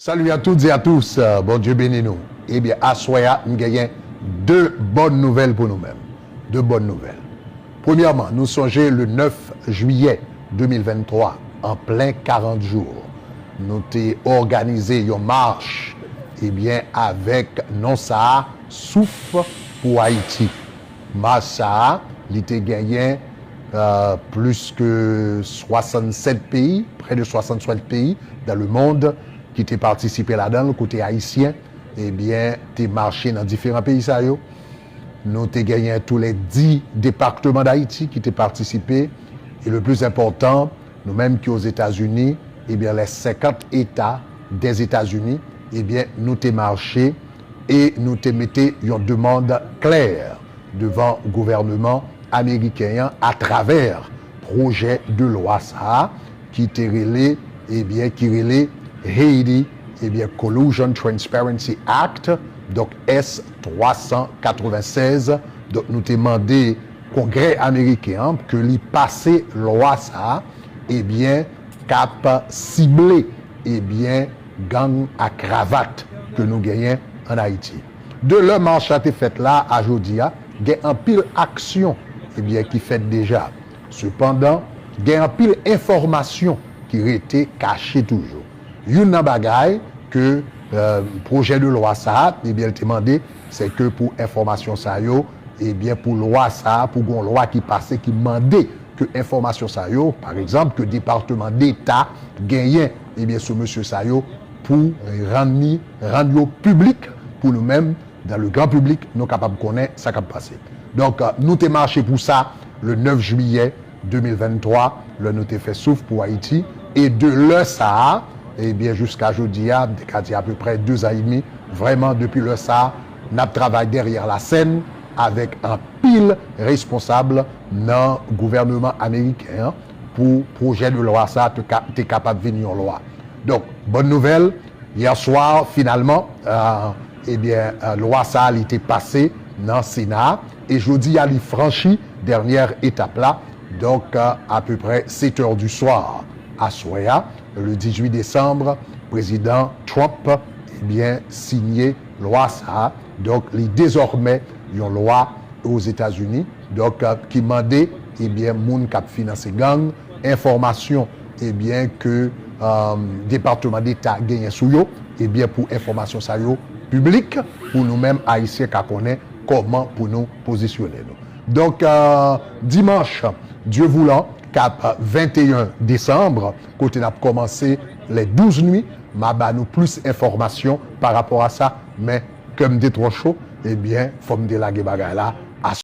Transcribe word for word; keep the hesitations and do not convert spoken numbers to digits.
Salut à toutes et à tous, euh, Bondye beni nou. Ebyen, aswè a, m genyen de bòn nouvèl pou nou menm. De bòn nouvèl. Premyèman, nou sonje le nèf jiyè de mil venntwa, an plen karant jou, nou te òganize yon mach, ebyen, avèk non sa a, Souf pou Ayiti. Mach sa a, li te genyen euh, plis ke swasannsèt peyi, près de swasannsèt peyi dans le monde ki te patisipe ladan l, kote ayisyen, ebyen, te mache nan diferan peyi sa yo. Nou te genyen tou le dis depatman d Ayiti ki te patisipe, e le plis enpòtan, nou menm ki Ozetazini, ebyen, les senkant eta dèzetazini, ebyen, nou te mache e nou te mete yon demann klè devan gouvènman ameriken an atravè pwojè de lwa sa a ki te rele, ebyen, ki rele Haiti, ebyen, Collusion Transparency Act, donk S twa san katrevennsèz. Donk, nou te mande Kongrè ameriken an ke li pase lwa sa a, ebyen, k ap sible, ebyen, gang a kravat ke nou genyen ann Ayiti. De lè mach la te fèt la a jodi a, gen anpil aksyon, ebyen, ki fèt deja. Sepandan, gen anpil enfòmasyon ki rete kache toujou. Youn nan bagay ke euh, pwojè de lwa sa a, ebyen, l te mande, se ke pou enfòmasyon sa yo, ebyen, pou lwa sa a, pou gon lwa ki pase ki mande ke enfòmasyon sa yo, pa egzanp, ke Depatman Deta genyen, ebyen, sou mesye sa yo, pou rann li, rann yo piblik pou nou menm, dans le grand public, nou kapab konnen sa k ap pase. Donk, euh, nou te mache pou sa le nèf jiyè de mil venntwa, lè nou te fè Souf pou Ayiti. E de lè sa a, ebyen, jiska jodi a, m te ka di apeprè de zan edmi, vrèman, depi lè sa a, n ap travay dèyè lasèn avèk anpil responsab nan gouvènman ameriken an pou pwojè de lwa sa a te ka, te kapab vin yon lwa. Donk, bòn nouvèl, yè swa, finalman, euh, ebyen, euh, lwa sa a, li te pase nan Sena a, e jodi a, li franchi dènyè etap la. Donk, euh, apeprè sèt è di swa, aswè a, le dizuit desanm, Prezidan Trump, ebyen, siyen lwa sa a. Donk, li dezòmè yon lwa Ozetazini, donk, euh, ki mande, ebyen, moun k ap finanse gang, enfòmasyon, ebyen, ke euh, Depatman Deta genyen sou yo, ebyen, pou enfòmasyon sa yo piblik, pou nou menm Ayisyen ka konnen kòman pou nou pozisyone nou. Donk, euh, dimanch, Dye voulan, k ap venteyen desanm, kote n ap kòmanse lè douz nwi, m a ba nou plis enfòmasyon pa rapò a sa, men kè m te twò cho, ebyen, fò m te lage bagay la